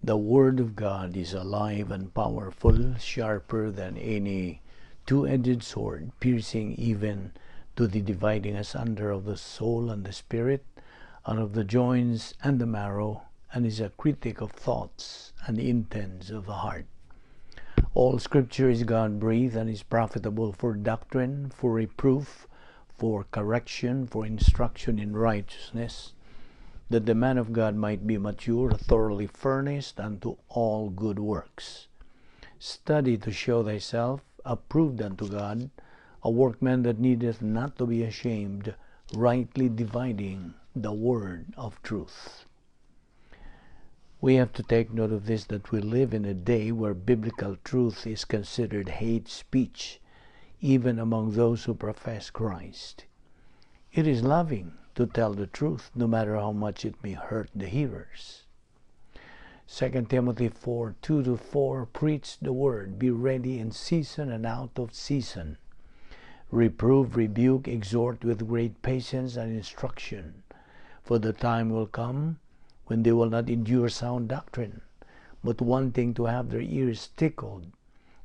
The Word of God is alive and powerful, sharper than any two-edged sword, piercing even to the dividing asunder of the soul and the spirit, and of the joints and the marrow, and is a critic of thoughts and intents of the heart. All Scripture is God-breathed and is profitable for doctrine, for reproof, for correction, for instruction in righteousness, that the man of God might be mature, thoroughly furnished unto all good works. Study to show thyself approved unto God, a workman that needeth not to be ashamed, rightly dividing the word of truth. We have to take note of this, that we live in a day where biblical truth is considered hate speech, even among those who profess Christ. It is loving to tell the truth, no matter how much it may hurt the hearers. 2 Timothy 4:2-4, preach the word, be ready in season and out of season. Reprove, rebuke, exhort with great patience and instruction. For the time will come when they will not endure sound doctrine, but wanting to have their ears tickled,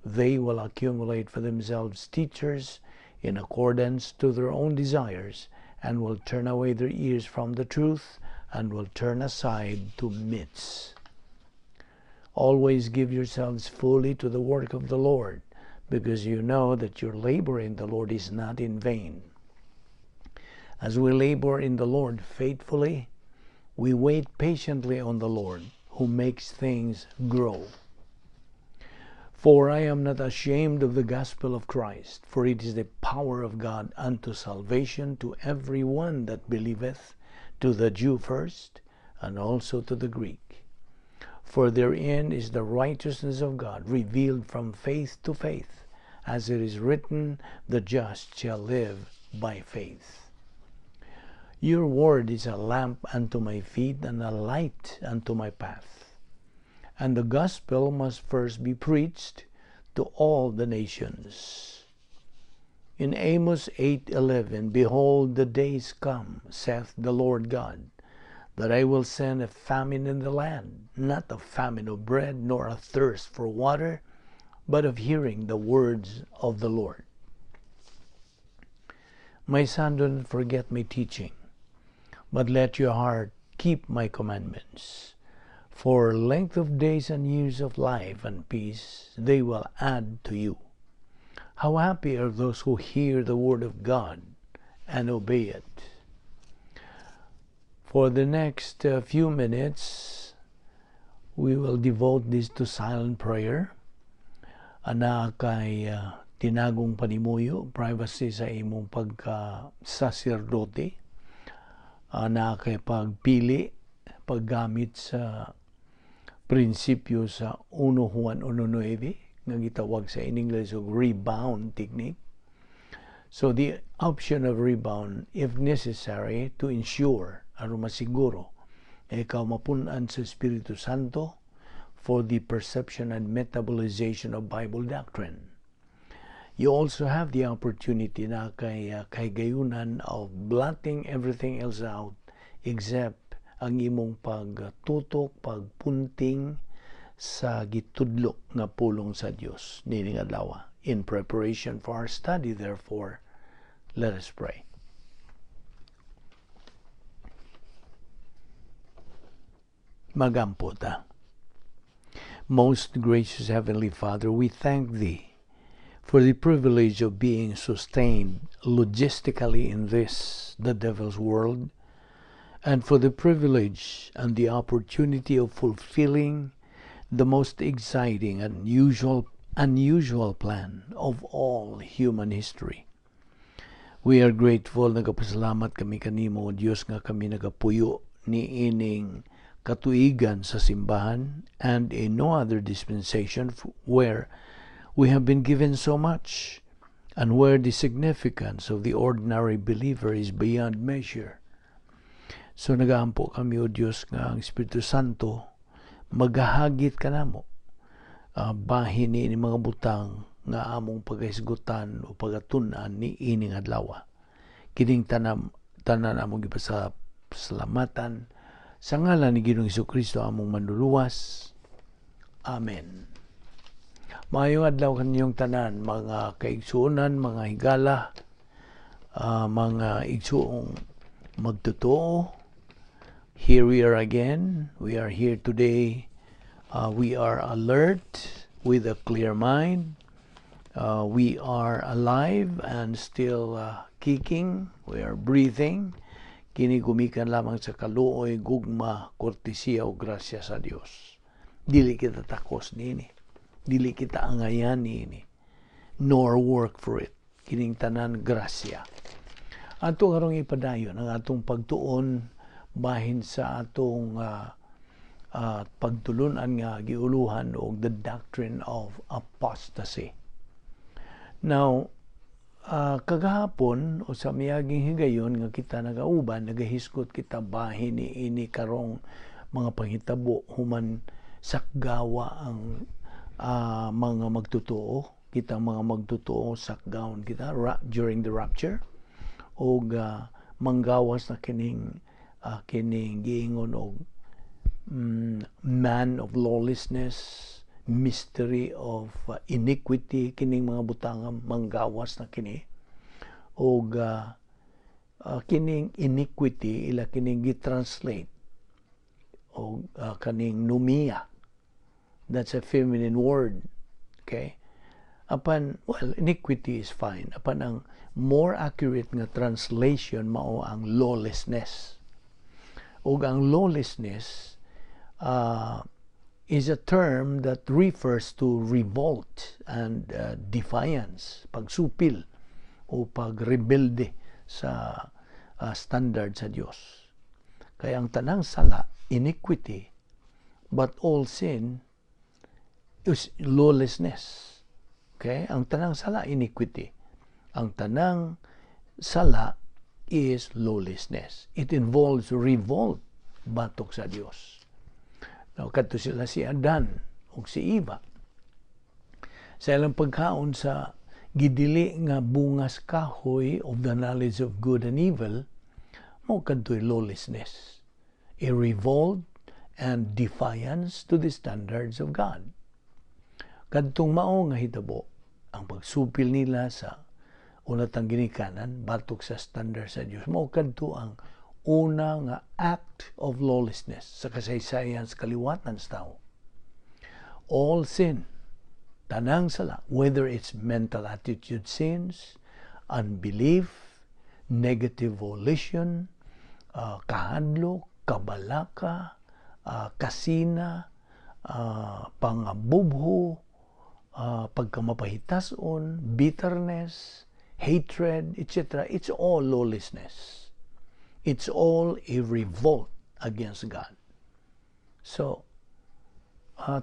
they will accumulate for themselves teachers in accordance to their own desires, and will turn away their ears from the truth, and will turn aside to myths. Always give yourselves fully to the work of the Lord, because you know that your labor in the Lord is not in vain. As we labor in the Lord faithfully, we wait patiently on the Lord, who makes things grow. For I am not ashamed of the gospel of Christ, for it is the power of God unto salvation to every one that believeth, to the Jew first, and also to the Greek. For therein is the righteousness of God revealed from faith to faith, as it is written, the just shall live by faith. Your word is a lamp unto my feet and a light unto my path. And the gospel must first be preached to all the nations. In Amos 8:11, behold, the days come, saith the Lord God, that I will send a famine in the land, not a famine of bread, nor a thirst for water, but of hearing the words of the Lord. My son, do not forget my teaching, but let your heart keep my commandments. For length of days and years of life and peace they will add to you. How happy are those who hear the word of God and obey it. For the next few minutes, we will devote this to silent prayer. Ana kay tinagong panimuyo, privacy sa imong pagka-saserdote. Ana kay pagpili, paggamit sa prinsipyo sa 1 Juan 1:9 nga gitawag sa in English og rebound technique. So the option of rebound, if necessary, to ensure aron masiguro ikaw mapun-an sa Espiritu Santo for the perception and metabolization of Bible doctrine. You also have the opportunity na kay kahigayunan of blotting everything else out except ang imong pagtutok, pagpunting sa gitudlo nga pulong sa Dios nining adlaw. In preparation for our study, therefore, let us pray. Magampo ta. Most gracious Heavenly Father, we thank Thee for the privilege of being sustained logistically in this, the devil's world, and for the privilege and the opportunity of fulfilling the most exciting and unusual plan of all human history. We are grateful, nagapasalamat kami kanimo, Dios, nga kami nagapuyo ni ining katuigan sa simbahan and in no other dispensation where we have been given so much and where the significance of the ordinary believer is beyond measure. So nagaampo kami, O Dios, nga ang Espiritu Santo maghahagit kanamo bahin ni mga butang nga among pagahisgutan o pagatun-an ni ining adlaw. Kining tanan among gipasalamatan sa ngalan ni Ginoong Hesukristo among manluluwas. Amen. Maayong adlaw kaninyong tanan, mga kaigsuonan, mga higala, mga igsuong magtotoo. Here we are again. We are here today. We are alert with a clear mind. We are alive and still kicking. We are breathing. Kini gumikan lamang sa kaluoy, gugma, kortesiya o grasya sa Dios. Dili kita takos niini. Dili kita angayan niini. Nor work for it. Kining tanan grasya. Ato karong ipadayon ang atong pagtuon bahin sa atong pagtulunan nga giuluhan og the doctrine of apostasy. Now, kagahapon o sa miaging higayon nga kita nagauban, nagahisgot kita bahin ni ini karong mga panghitabo human sakgawa ang mga magtotoo. Kita mga magtotoo, sakgawon kita during the rapture og manggawas na kining giingon og man of lawlessness, mystery of iniquity. Kining mga butanga manggawas na kini og kining iniquity ila kining gi-translate og kaning nomia. That's a feminine word, okay? Apan, well, iniquity is fine, apan ang more accurate nga translation mao ang lawlessness. Ug ang lawlessness is a term that refers to revolt and defiance, pagsupil o pagrebelde sa standard sa Dios. Kaya ang tanang sala, iniquity, but all sin is lawlessness. Okay? Ang tanang sala, iniquity. Ang tanang sala is lawlessness. It involves revolt batok sa Dios. Now, kadto sila si Adan ug si Eva. Sa ilang pagkaon sa gidili nga bungas kahoy of the knowledge of good and evil, mao kadto'y lawlessness. A revolt and defiance to the standards of God. Kadtong mao nga hitabo, ang pagsupil nila sa unatang ginikanan batok sa standard sa Dios, mao kadto ang una nga act of lawlessness sa kasaysayan sa kaliwatan sa tao. All sin, tanang sala, whether it's mental attitude sins, unbelief, negative volition, kahadlok, kabalaka, kasina, pangabubho, pagkamapahitason, bitterness, hatred, etc. It's all lawlessness. It's all a revolt against God. So,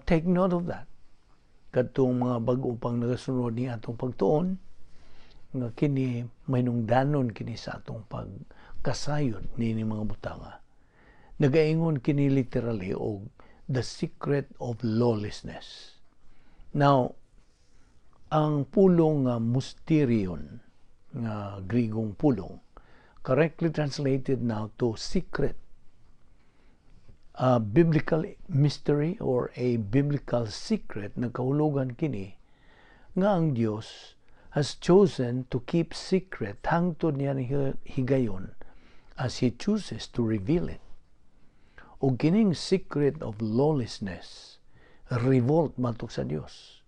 take note of that. Katong mga bag-o pang nagasunod ni atong pagtuon, nga kini mahinungdanon kini sa atong pagkasayod niini mga butanga. Nagaingon kini literally og the secret of lawlessness. Now, ang pulong nga mysterion nga Grigong pulong, correctly translated now to secret, a biblical mystery or a biblical secret, nagkahulugan kini nga ang Dios has chosen to keep secret hangtod niya ni higayon as He chooses to reveal it. Ug kining secret of lawlessness, revolt batok sa Dios,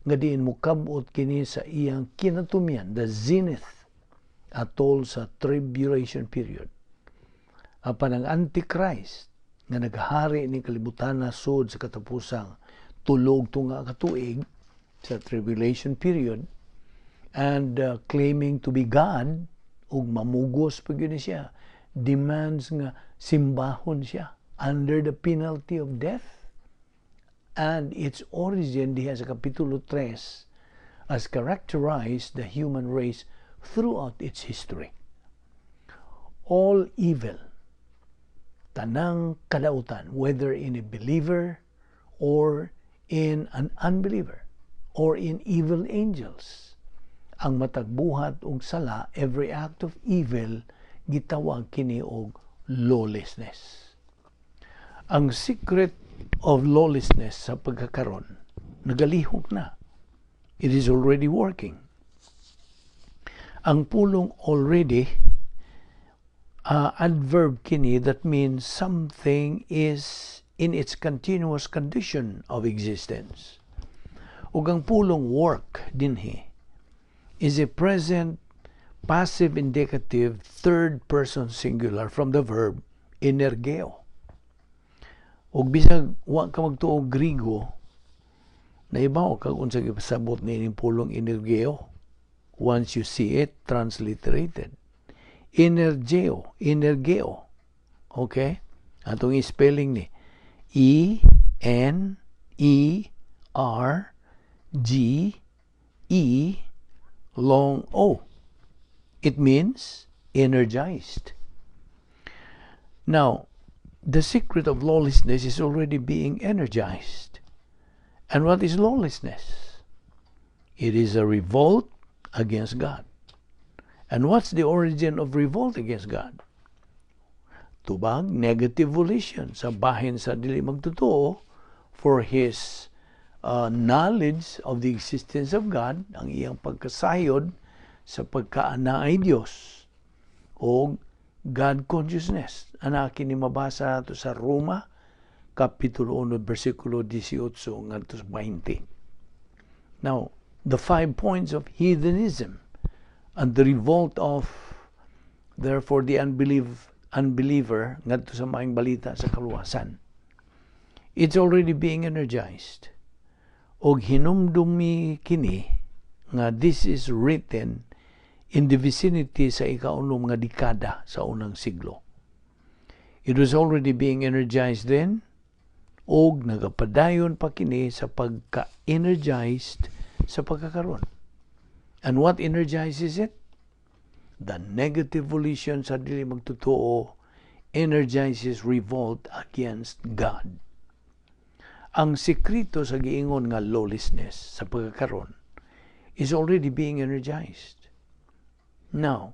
nga diin mokab-ot kini sa iyang kinatumyan, the zenith, atol sa tribulation period. Apan ang Antichrist nga naghari ni kalibutan na sud sa katapusang tulog tunga ka tuig sa tribulation period and claiming to be God ug mamugos pa gyud ni siya, demands nga simbahon siya under the penalty of death, and its origin diha sa Kapitulo 3 has characterized the human race throughout its history. All evil, tanang kadautan, whether in a believer or in an unbeliever or in evil angels, ang matag buhat og sala, every act of evil, gitawag kini og lawlessness. Ang secret of lawlessness sa pagkakaron nagalihok na. It is already working. Ang pulong "already," adverb kini that means something is in its continuous condition of existence. Ug ang pulong "work" dinhi is a present passive indicative third person singular from the verb "energeo." Ug bisag wa ka magtuo Grigo, naibaw kag unsa gipasabot niining pulong "energeo" once you see it transliterated. Energeo, energeo. Okay? Atong spelling ni E N E R G E long O. It means energized. Now, the secret of lawlessness is already being energized. And what is lawlessness? It is a revolt against God. And what's the origin of revolt against God? Tubag, negative volition sa bahin sa dili magtotoo for his knowledge of the existence of God, ang iyang pagkasayod sa pagkaanaay Dios o God consciousness. Ana kini mabasa nato sa Roma kapitulo 1 bersikulo 18 ngadto sa 20. Now, the five points of heathenism and the revolt of therefore the unbeliever ngadto sa maayong balita sa kaluwasan. It's already being energized. Og hinumdumi kini nga this is written in the vicinity sa ikaunom nga dekada sa unang siglo. It was already being energized then og nagapadayon pa kini sa pagka-energized sa pagkakaron. And what energizes it? The negative volition sa dili magtotoo energizes revolt against God. Ang sekreto sa giingon nga lawlessness sa pagkakaron is already being energized. Now,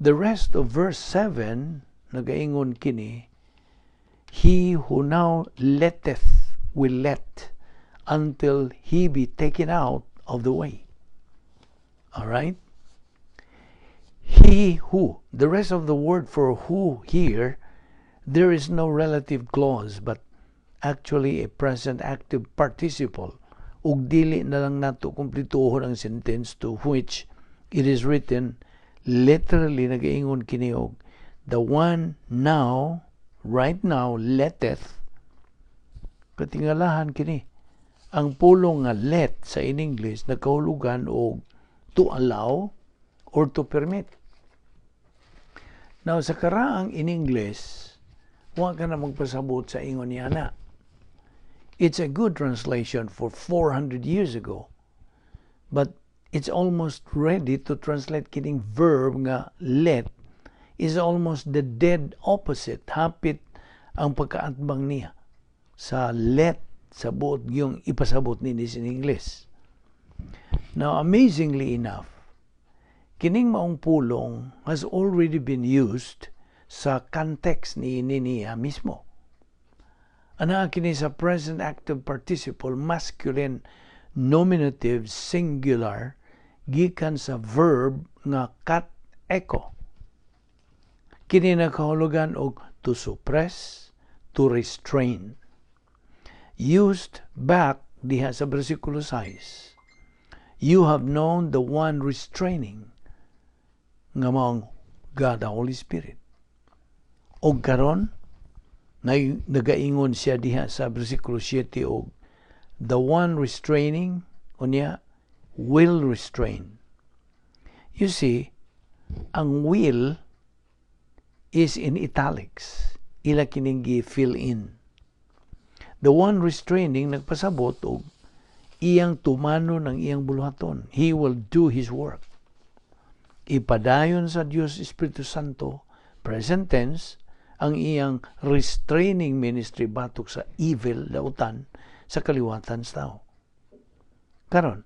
the rest of verse 7 nagaingon kini, "He who now letteth will let until he be taken out of the way." All right? "He who," the rest of the word for "who" here, there is no relative clause but actually a present active participle. Ug dili na lang nato kumplituhon ang sentence to which it is written. Literally, nagaingon kini og the one now, right now, letteth. Katingalahan kini. Ang pulong nga "let" sa in English nagkahulugan og to allow or to permit. Now, sa karaang in English, wa ka na magpasabot sa ingon niya na. It's a good translation for 400 years ago. But it's almost ready to translate kining verb nga "let" is almost the dead opposite. Hapit ang pagkaatbang niya sa "let" sa buot yung ipasabot nini sa English. Now, amazingly enough, kining maong pulong has already been used sa context ni niya mismo. Ana kini sa present active participle masculine nominative singular gikan sa verb nga "kat eko." Kini nakahulugan og to suppress, to restrain. Used back diha sa bersikulo 6. "You have known the one restraining," nga maong God the Holy Spirit. Og karon nagaingon siya diha sa bersikulo 7 og the one restraining unya will restrain. You see, ang "will" is in italics. Ila kining gi-fill in. The one restraining nagpasabot og iyang tumanon ang iyang buluhaton. He will do his work. Ipadayon sa Dios Espiritu Santo, present tense, ang iyang restraining ministry batok sa evil, dautan sa kaliwatan sa tao. Karon,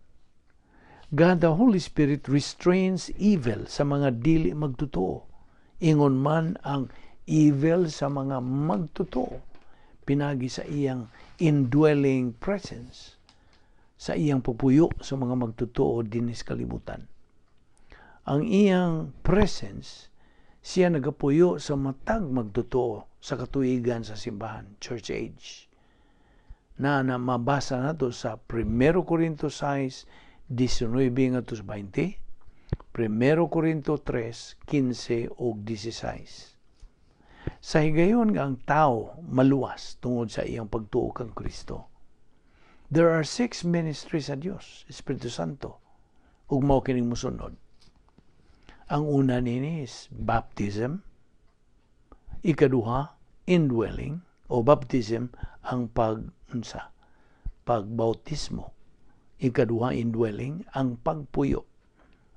God the Holy Spirit restrains evil sa mga dili magtotoo. Ingon man ang evil sa mga magtotoo. pinagi sa iyang indwelling presence, sa iyang pagpuyo sa mga magtotoo dinis kalibutan. Ang iyang presence, siya nagapuyo sa matag magtotoo sa katuigan sa simbahan, church age. Na mabasa nato sa 1 Corinto 6, 19 ngadto sa 20, 1 Corinto 3, 15 ug 16. Sa higayon nga ang tao maluwas tungod sa iyang pagtuo kang Kristo, there are six ministries sa Dios, Espiritu Santo, ug mao kining mosunod. Ang una nini is baptism, ikaduha, indwelling o baptism, ang pag-unsa, pagbautismo. Ikaduha, indwelling, ang pagpuyo.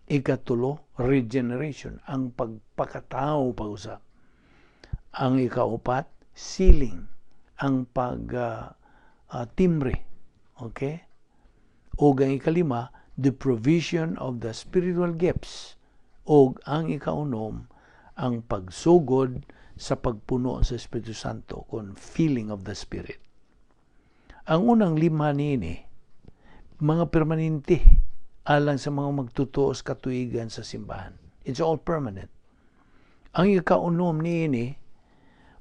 Ikatulo, regeneration, ang pagpakatao pag-usab. Ang ikaupat, sealing, ang pag timbre. Okay? O ang ikalima, the provision of the spiritual gifts. O ang ikaunom, ang pagsugod sa pagpuno sa Espiritu Santo kon filling of the Spirit. Ang unang lima niini, mga permanente alang sa mga magtotoo sa katuigan sa simbahan. It's all permanent. Ang ikaunom niini,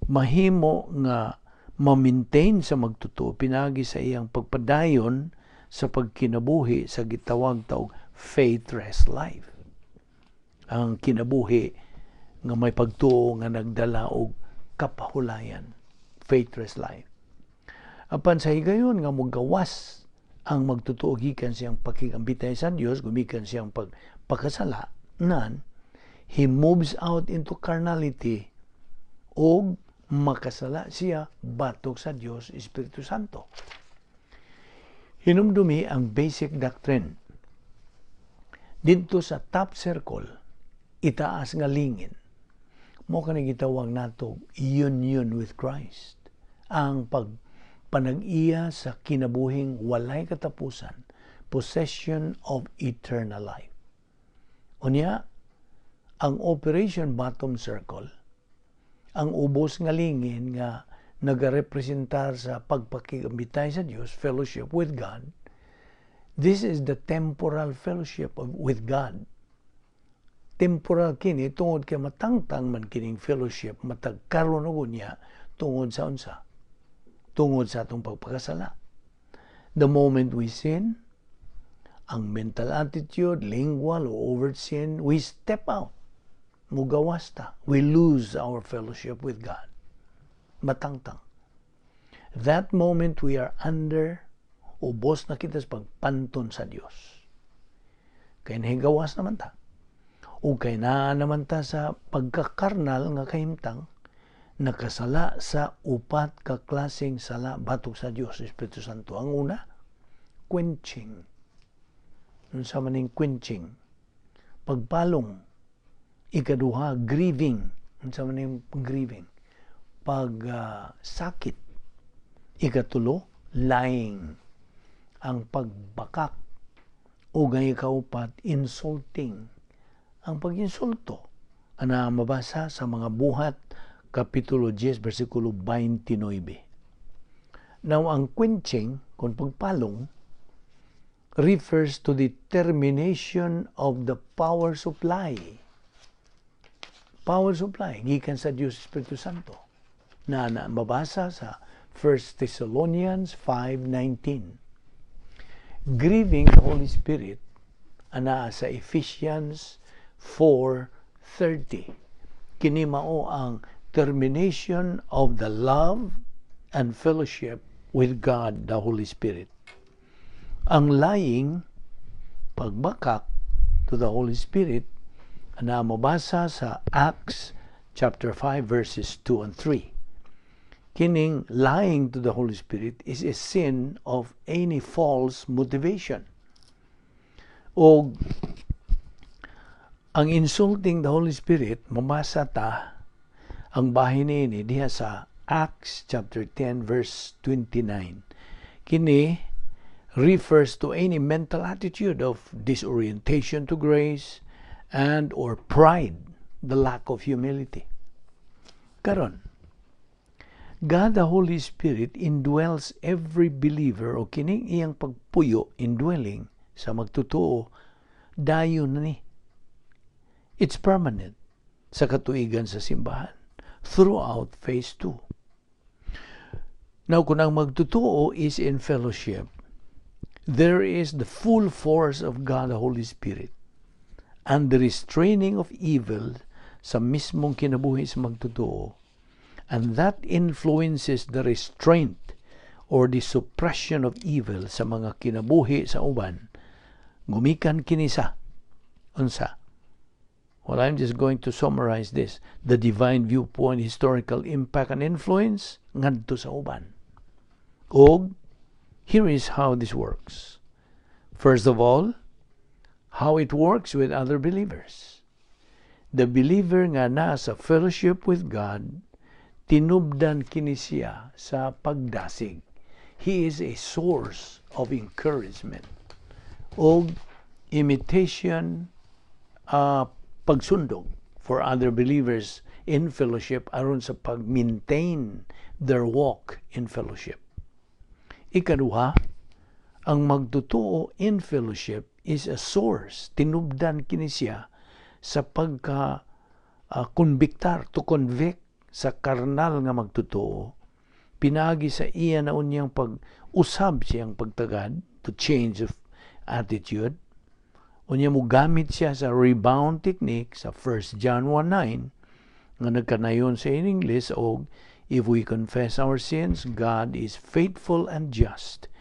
mahimo nga ma-maintain sa magtotoo pinagi sa iyang pagpadayon sa pagkinabuhi sa gitawag ta og faith rest life. Ang kinabuhi nga may pagtuo nga nagdala og kapahulayan, faith rest life. Apan sa higayon nga mogawas ang magtotoo gikan siyang pakigambitay sa Dios, gumikan siyang pagpakasala, nan he moves out into carnality og makasala siya batok sa Dios Espiritu Santo. Hinumdumi ang basic doctrine. Didto sa top circle, itaas nga lingin, mao kani gitawag nato union with Christ. Ang pagpanag-iya sa kinabuhing walay katapusan, possession of eternal life. Unya, ang operation bottom circle, ang ubos nga lingin nga nagarepresentar sa pagpakigambitay sa Dios, fellowship with God. This is the temporal fellowship with God. Temporal kini tungod kay matangtang man kining fellowship matag karon ug unya tungod sa unsa? Tungod sa atong pagpakasala. The moment we sin, ang mental attitude, lingual o overt sin, we step out. Mugawas ta. We lose our fellowship with God. Matangtang. That moment we are under, ubos na kita sa pagpanton sa Dios. Kay nahigawas naman ta. O kay naa naman ta sa pagkakarnal nga kahimtang, nakasala sa upat ka klaseng sala batok sa Dios Espiritu Santo. Ang una, quenching. Unsa man ning quenching? Pagpalong. Ikaduha, grieving. Unsa man ning grieving? Pag sakit. Ikatulo, lying. Ang pagbakak. O ang ikaupat, insulting. Ang pag-insulto. Ana mabasa sa mga Buhat, Kapitulo 10, versikulo 29. Now, ang quenching, kung pagpalong, refers to the termination of the power supply. Power supply, gikan sa Diyos Espiritu Santo. Na mabasa sa 1 Thessalonians 5:19. Grieving the Holy Spirit, ana sa Ephesians 4:30. Kini mao ang termination of the love and fellowship with God the Holy Spirit. Ang lying, pagbakak to the Holy Spirit, na mabasa sa Acts chapter 5 verses 2 and 3. Kining lying to the Holy Spirit is a sin of any false motivation. O ang insulting the Holy Spirit, mabasa ta ang bahin niini diha sa Acts chapter 10 verse 29. Kini refers to any mental attitude of disorientation to grace and or pride, the lack of humility. Karon, God the Holy Spirit indwells every believer o kining iyang pagpuyo, indwelling sa magtotoo, dayon na ni. It's permanent sa katuigan sa simbahan throughout phase 2. Now, kung ang magtotoo is in fellowship, there is the full force of God the Holy Spirit and the restraining of evil sa mismong kinabuhi sa magtotoo, and that influences the restraint or the suppression of evil sa mga kinabuhi sa uban. Gumikan kini sa unsa? Well, I'm just going to summarize this: the divine viewpoint, historical impact and influence ngadto sa uban. Og here is how this works. First of all, how it works with other believers. The believer nga naa sa fellowship with God, tinubdan kini siya sa pagdasig. He is a source of encouragement og imitation, pagsundog for other believers in fellowship aron sa pag-maintain their walk in fellowship. Ikaduha, ang magtotoo in fellowship is a source, tinubdan kini siya sa pagka convictar, to convict sa karnal nga magtotoo pinaagi sa iya na unyang pag-usab siyang pagtagad, to change of attitude. Unya mo gamit siya sa rebound technique sa 1 John 1:9 nga nagkanayon sa in English og "If we confess our sins, God is faithful and just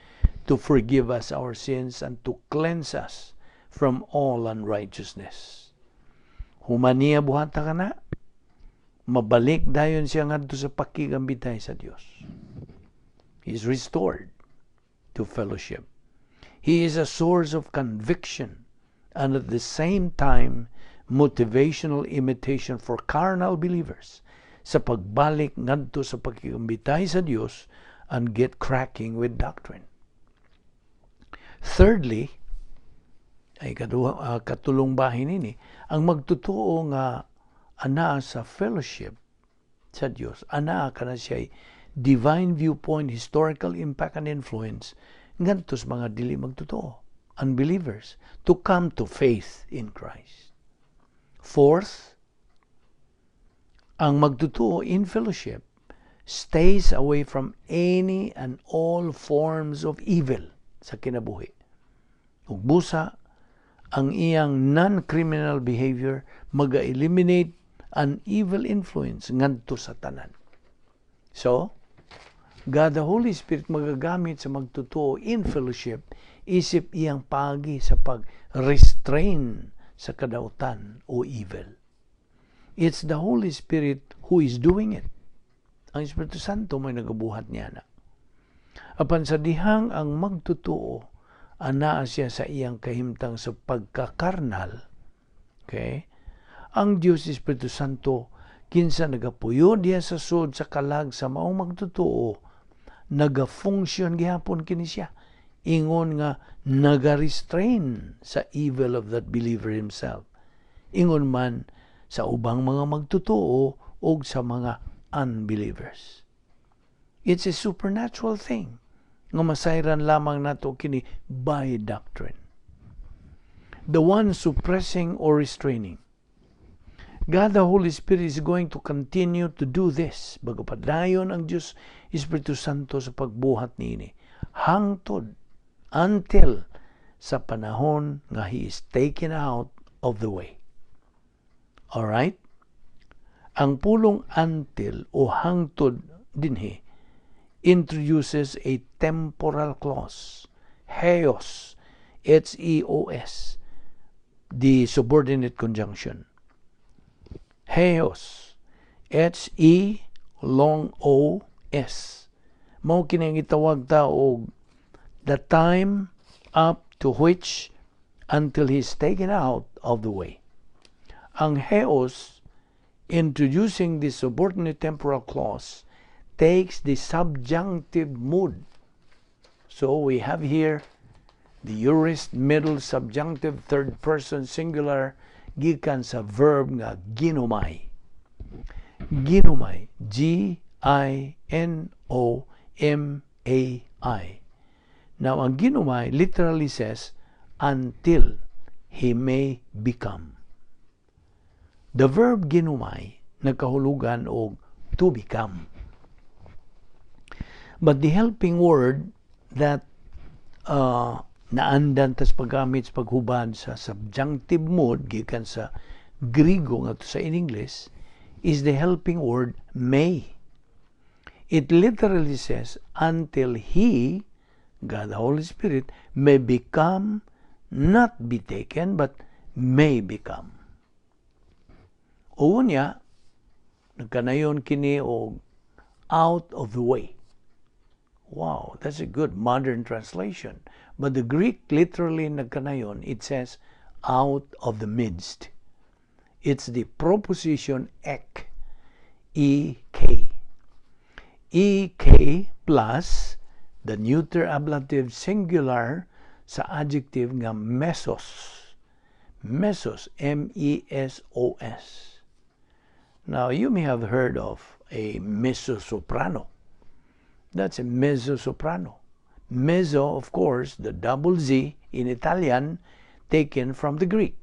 to forgive us our sins and to cleanse us from all unrighteousness." Human niya buhata kana, mabalik dayon siya ngadto sa pakigambitay sa Dios. He is restored to fellowship. He is a source of conviction and at the same time motivational imitation for carnal believers sa pagbalik ngadto sa pakigambitay sa Dios and get cracking with doctrine. Thirdly, ay kaduha, katulong bahin ini, ang magtotoo nga anaa sa fellowship sa Dios, anaa kana siya divine viewpoint, historical impact and influence ngadto sa mga dili magtotoo, unbelievers, to come to faith in Christ. Fourth, ang magtotoo in fellowship stays away from any and all forms of evil sa kinabuhi. Ug busa, ang iyang non-criminal behavior maga-eliminate an evil influence ngadto sa tanan. So, God the Holy Spirit magagamit sa magtotoo in fellowship isip iyang pagi sa pag-restrain sa kadautan o evil. It's the Holy Spirit who is doing it. Ang Espiritu Santo may nagabuhat niya na. Apan sa dihang ang magtotoo anaa siya sa iyang kahimtang sa pagkakarnal, okay? Ang Dios Espiritu Santo kinsa nagapuyo diha sa sud sa kalag sa maong magtotoo, naga-function gihapon kini siya ingon nga naga-restrain sa evil of that believer himself, ingon man sa ubang mga magtotoo og sa mga unbelievers. It's a supernatural thing nga masayran lamang nato kini by doctrine. The one suppressing or restraining, God the Holy Spirit is going to continue to do this. Bago padayon ang Diyos Espiritu Santo sa pagbuhat niini. Hangtod, until sa panahon nga He is taken out of the way. Alright? Ang pulong "until" o "hangtod" dinhi introduces a temporal clause. Heos, Heos, the subordinate conjunction. Heos, H E long O S. Mao kini ang gitawag ta og the time up to which, until he is taken out of the way. Ang heos, introducing the subordinate temporal clause, takes the subjunctive mood. So we have here the aorist middle subjunctive third person singular gikan sa verb nga ginomai. Ginomai, G G-I-N-O-M-A-I. Now, ang ginomai literally says, "until he may become." The verb ginomai nagkahulugan og to become. But the helping word that naandan tas paggamit sa paghubad sa subjunctive mood gikan sa Grigo ngadto sa in English is the helping word "may." It literally says, "until He," God the Holy Spirit, "may become," not be taken, but may become. O niya, nagkanayon kini og out of the way. Wow, that's a good modern translation. But the Greek literally nagkanayon, it says "out of the midst." It's the preposition ek, E-K. E-K plus the neuter ablative singular sa adjective nga mesos. Mesos, M-E-S-O-S. Now, you may have heard of a mezzo-soprano. That's a mezzo-soprano. Mezzo, of course, the double Z in Italian, taken from the Greek.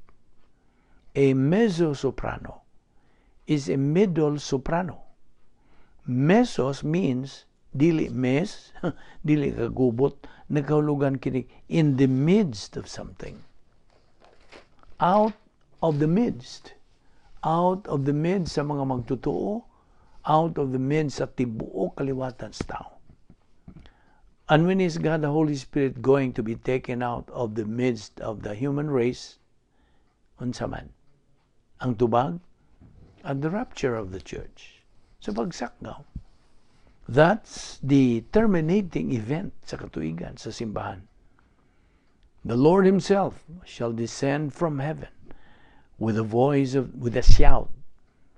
A mezzo-soprano is a middle soprano. Mesos means dili mes, dili kagubot, nagkahulugan kini in the midst of something. Out of the midst. Out of the midst sa mga magtotoo, out of the midst sa tibuok kaliwatan sa tao. And when is God the Holy Spirit going to be taken out of the midst of the human race? Unsa man? Ang tubag? At the rapture of the church. Sa pagsakgaw. That's the terminating event sa katuigan sa simbahan. The Lord Himself shall descend from heaven with a shout,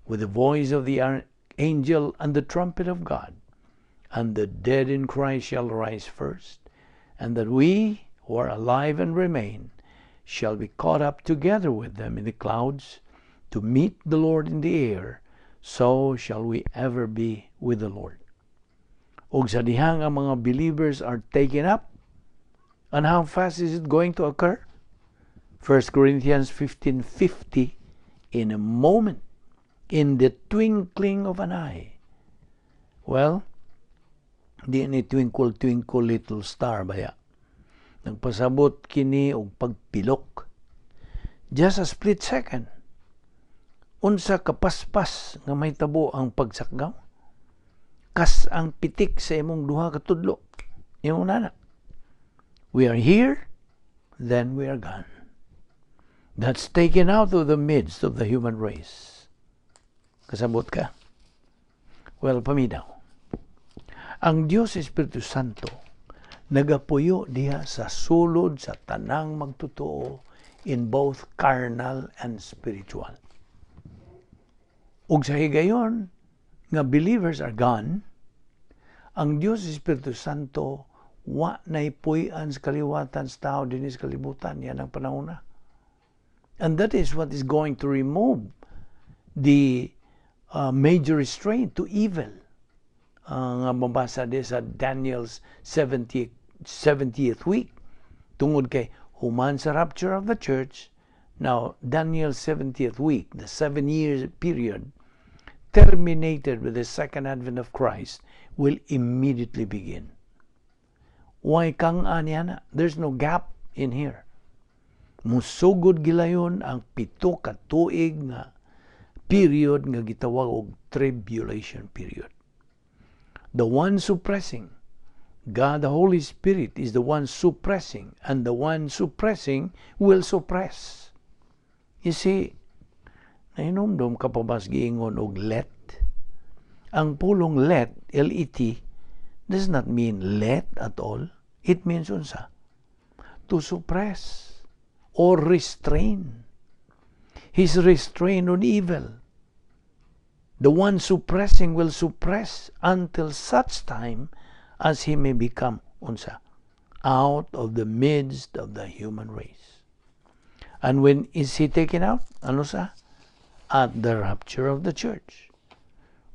with the voice of the angel and the trumpet of God, and the dead in Christ shall rise first, and that we who are alive and remain shall be caught up together with them in the clouds to meet the Lord in the air, so shall we ever be with the Lord. Og sa dihang ang mga believers are taken up, and how fast is it going to occur? 1 Corinthians 15:50, "In a moment, in the twinkling of an eye." Well, di ni "twinkle twinkle little star" baya. Nagpasabot kini og pagpilok. Just a split second. Unsa kapaspas nga mahitabo ang pagsakgaw? Kas ang pitik sa imong duha ka tudlo. Imong nana. We are here, then we are gone. That's taken out of the midst of the human race. Kasabot ka? Well, paminaw. Ang Diyos Espiritu Santo nagapuyo diha sa sulod sa tanang magtotoo in both carnal and spiritual. Ug sa higayon nga believers are gone, ang Diyos Espiritu Santo wa nay puy-an sa kaliwatan sa tao dinhi sa kalibutan yan ang panahon na. And that is what is going to remove the major restraint to evil. Nga mabasa di sa Daniel's 70, 70th week. Tungod kay human sa rapture of the church, now Daniel's 70th week, the 7 year period, terminated with the second advent of Christ, will immediately begin. Way kang-a niya na? There's no gap in here. Musugod gilayon ang 7 ka tuig nga period nga gitawag og tribulation period. The one suppressing, God the Holy Spirit is the one suppressing, and the one suppressing will suppress. You see, nahinumdom ka pa ba giingon og "let"? Ang pulong "let," L-E-T, does not mean let at all. It means unsa? To suppress or restrain. His restraint on evil. The one suppressing will suppress until such time as he may become unsa? Out of the midst of the human race. And when is he taken out? Ano sa? At the rapture of the church.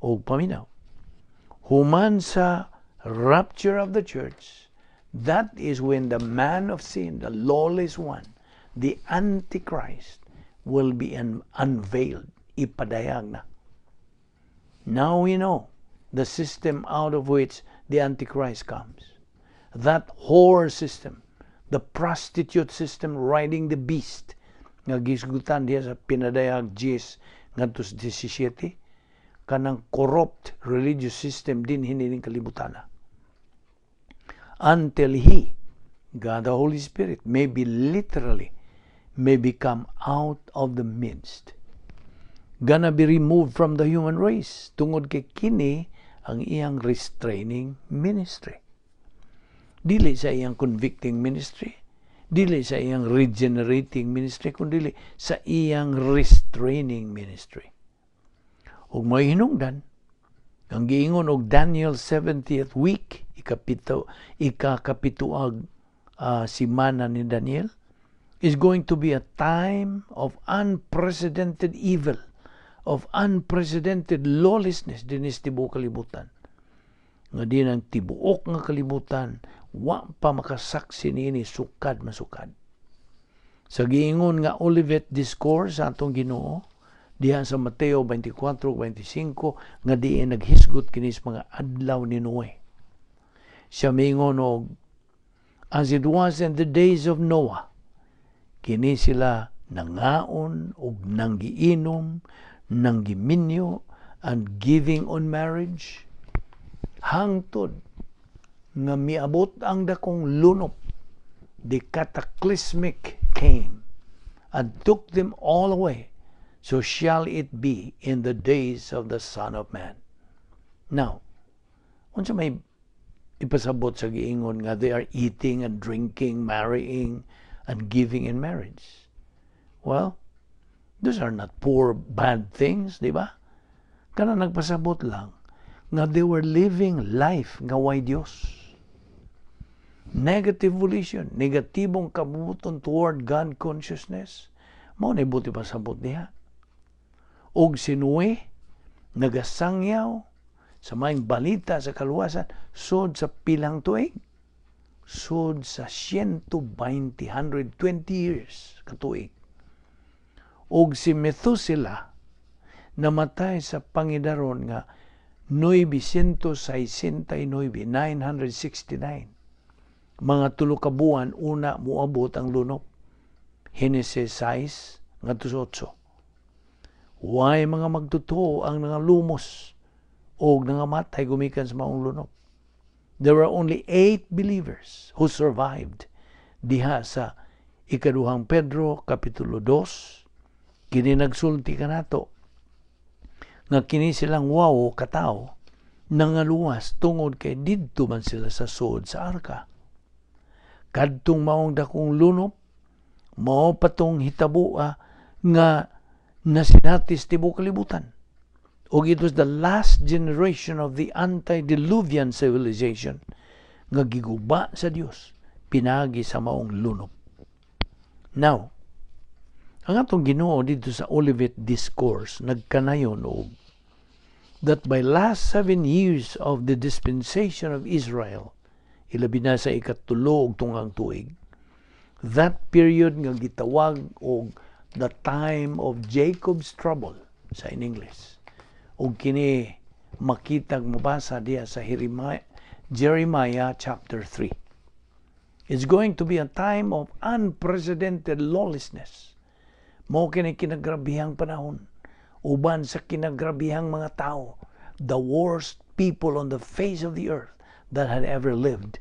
O paminaw. Human sa rapture of the church, that is when the man of sin, the lawless one, the Antichrist, will be unveiled. Ipadayag na. Now we know the system out of which the Antichrist comes. That whore system, the prostitute system riding the beast, nga gisgutan diya sa Pinadayag 10 ngadto sa 17, kanang corrupt religious system dinhi nining kalibutan. Until he, God the Holy Spirit, may be literally, may become out of the midst. Gonna be removed from the human race tungod kay kini ang iyang restraining ministry. Dili sa iyang convicting ministry, dili sa iyang regenerating ministry, kundi sa iyang restraining ministry. Ug may hinungdan, ang giingon og Daniel 70th week, ikapito, ikakapituag simana ni Daniel, is going to be a time of unprecedented evil, of unprecedented lawlessness dinhi sa tibuok kalibutan. Nga din ang tibuok nga kalibutan, wa pa makasaksi niini sukad masukad. Sa giingon nga Olivet Discourse sa atong Ginoo, diha sa Mateo 24:25, nga diin naghisgot kini sa mga adlaw ni Noe. Siya mingon og, "As it was in the days of Noah, kini sila nangaon og nanggiinom, nanggiminyo, and giving on marriage, hangtod nga miabot ang dakong lunop, the cataclysmic came and took them all away, so shall it be in the days of the Son of Man." Now, unsa may ipasabot sa giingon nga they are eating and drinking, marrying, and giving in marriage? Well, those are not poor, bad things, di ba? Kana nagpasabot lang nga they were living life nga way Dios. Negative volition, negatibong kabubuton toward God consciousness. Mao na buot ipasabot diha. Og si Noe, nagasangyaw sa maayong balita sa kaluwasan, sud sa pilang tuig? Sud sa 120, 120 years katuig. Og si Methuselah, namatay sa pangidaron nga 969, 969. Mga 3 ka buwan una muabot ang lunop. Henesis 6 ngadto sa 8. Way mga magtotoo ang nangalumos o nangamatay gumikan sa maong lunop. There were only eight believers who survived diha sa Ikaduhang Pedro Kapitulo 2. Kini nagsulti kanato nga kini silang 8 katawo nangaluwas tungod kay didto man sila sa suod sa arka. Kadtong maong dakong lunop, mao patong hitaboa nga nasinatis tibuok kalibutan. Og it was the last generation of the antediluvian civilization nga giguba sa Dios pinagi sa maong lunop. Now, ang atong Ginoo dito sa Olivet Discourse nagkanayon og that by last 7 years of the dispensation of Israel, ilabi na sa ikatulo og tungang tuig, that period nga gitawag og the time of Jacob's trouble sa in English. Ug kini makitag mabasa diha sa Jeremiah chapter 3. It's going to be a time of unprecedented lawlessness. Mao kini kinagrabihang panahon uban sa kinagrabihang mga tao, the worst people on the face of the earth that had ever lived.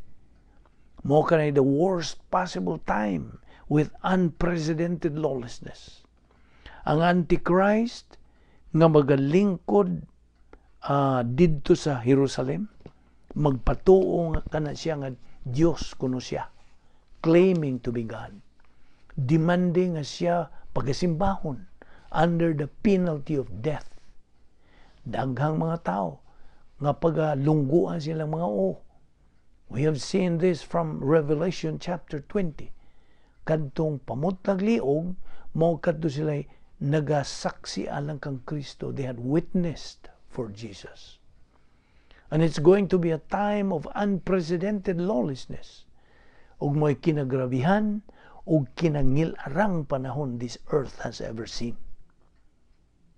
Mao kani the worst possible time with unprecedented lawlessness. Ang Antichrist nga magalingkod didto sa Jerusalem, magpatuo nga kana siya nga Dios kuno siya, claiming to be God, demanding nga siya pagasimbahon under the penalty of death. Daghang mga tao nga pagalungguan silang mga o. We have seen this from Revelation chapter 20. Kadtong pamutlag liog, mao kadto sila nagasaksi alang kang Kristo. They had witnessed for Jesus. And it's going to be a time of unprecedented lawlessness. Ug mo'y kinagrabihan ug kinangil-arang panahon this earth has ever seen.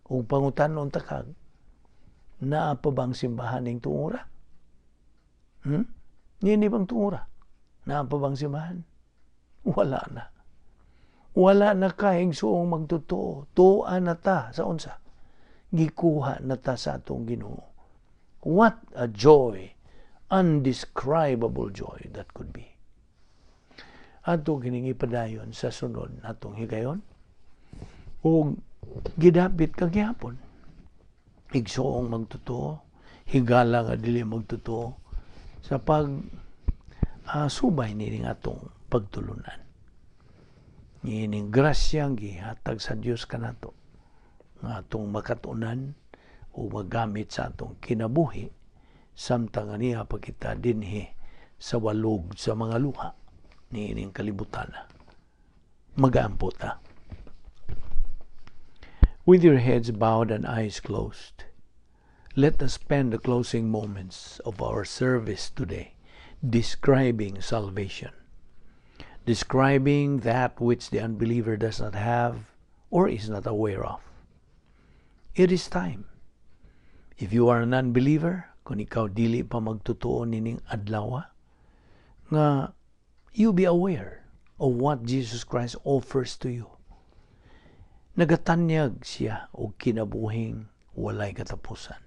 Ug pangutan-on ta kag, naa pa bang simbahan ning tuora? Hmm? Niini bang tuora? Naa pa bang simbahan? Wala na. Wala na kahigsuong magtotoo. Tuwa na ta sa unsa? Gikuha na ta sa atong Ginoo. What a joy, undescribable joy that could be. Ato kining ipadayon sa sunod natong higayon. Ug gidapit ka gihapon. Igsuong magtotoo, higala nga dili magtotoo sa pag subay nining atong pagtulunan. Niining grasya gihatag sa Dios kanato nga atong makatunan o magamit sa atong kinabuhi samtang aniya pa kita dinhi sa walog sa mga luha niining kalibutan. Magaampo ta. With your heads bowed and eyes closed, let us spend the closing moments of our service today describing salvation, describing that which the unbeliever does not have or is not aware of. It is time. If you are an unbeliever, kung ikaw dili pa magtotoo nining adlaw, nga you be aware of what Jesus Christ offers to you. Nagatanyag siya og kinabuhing walay katapusan.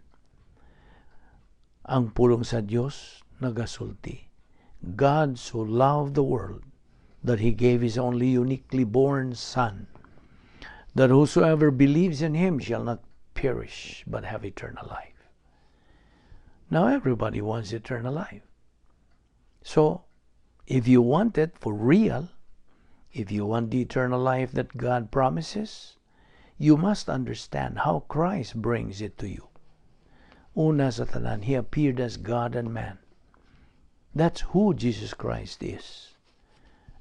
Ang pulong sa Dios nagasulti, "God so loved the world that He gave His only uniquely born Son, that whosoever believes in Him shall not perish but have eternal life." Now, everybody wants eternal life. So, if you want it for real, if you want the eternal life that God promises, you must understand how Christ brings it to you. Una sa tanan, He appeared as God and man. That's who Jesus Christ is.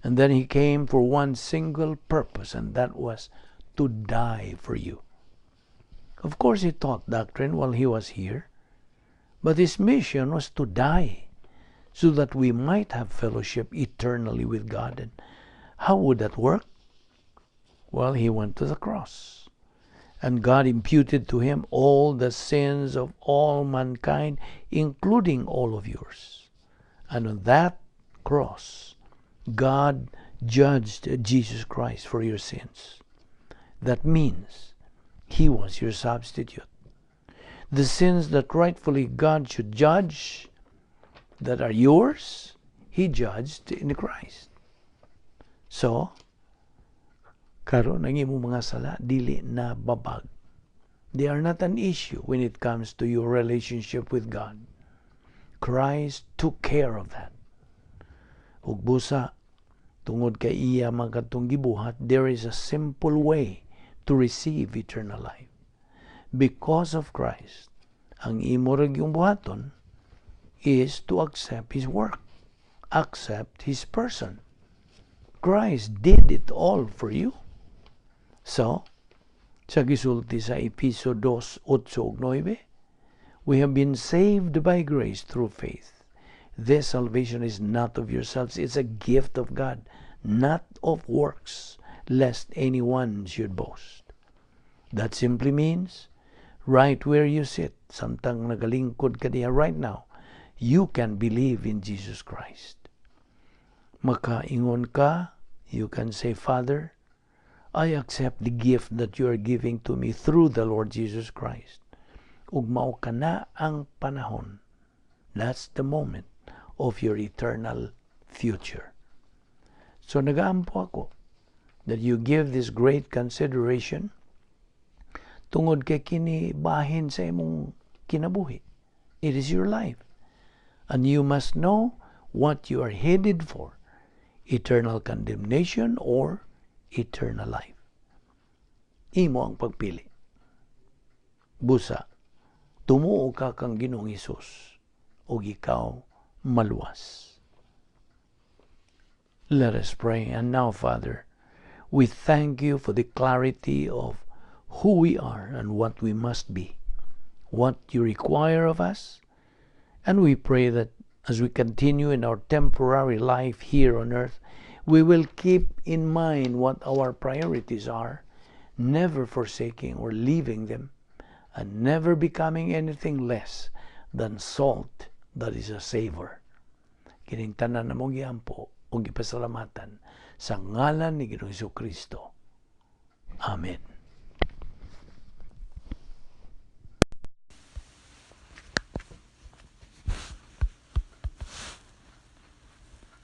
And then He came for one single purpose, and that was to die for you. Of course, He taught doctrine while He was here, but His mission was to die so that we might have fellowship eternally with God. And how would that work? Well, He went to the cross. And God imputed to Him all the sins of all mankind, including all of yours. And on that cross, God judged Jesus Christ for your sins. That means He was your substitute. The sins that rightfully God should judge, that are yours, He judged in Christ. So, karon ang imong mga sala dili na babag. They are not an issue when it comes to your relationship with God. Christ took care of that. Ug busa, tungod kay iya man katong gibuhat, there is a simple way to receive eternal life. Because of Christ, ang imo ra gyung buhaton is to accept His work, accept His person. Christ did it all for you. So, sa gisulti sa Epeso 2, 8 ug 9, "We have been saved by grace through faith. This salvation is not of yourselves, it's a gift of God, not of works, lest anyone should boast." That simply means, right where you sit, samtang nagalingkod ka diha right now, you can believe in Jesus Christ. Makaingon ka, you can say, "Father, I accept the gift that you are giving to me through the Lord Jesus Christ." Ug mao kana ang panahon. That's the moment of your eternal future. So nagaampo ako that you give this great consideration tungod kay kini bahin sa imong kinabuhi. It is your life. And you must know what you are headed for: eternal condemnation or eternal life. Imo ang pagpili. Busa, tumuo ka kang Ginoong Hesus ug ikaw maluwas. Let us pray. And now, Father, we thank you for the clarity of who we are and what we must be, what you require of us, And we pray that as we continue in our temporary life here on earth, we will keep in mind what our priorities are, never forsaking or leaving them, and never becoming anything less than salt that is a savor. Kining tanan among giampo ug gipasalamatan sa ngalan ni Ginoong Kristo. Amen.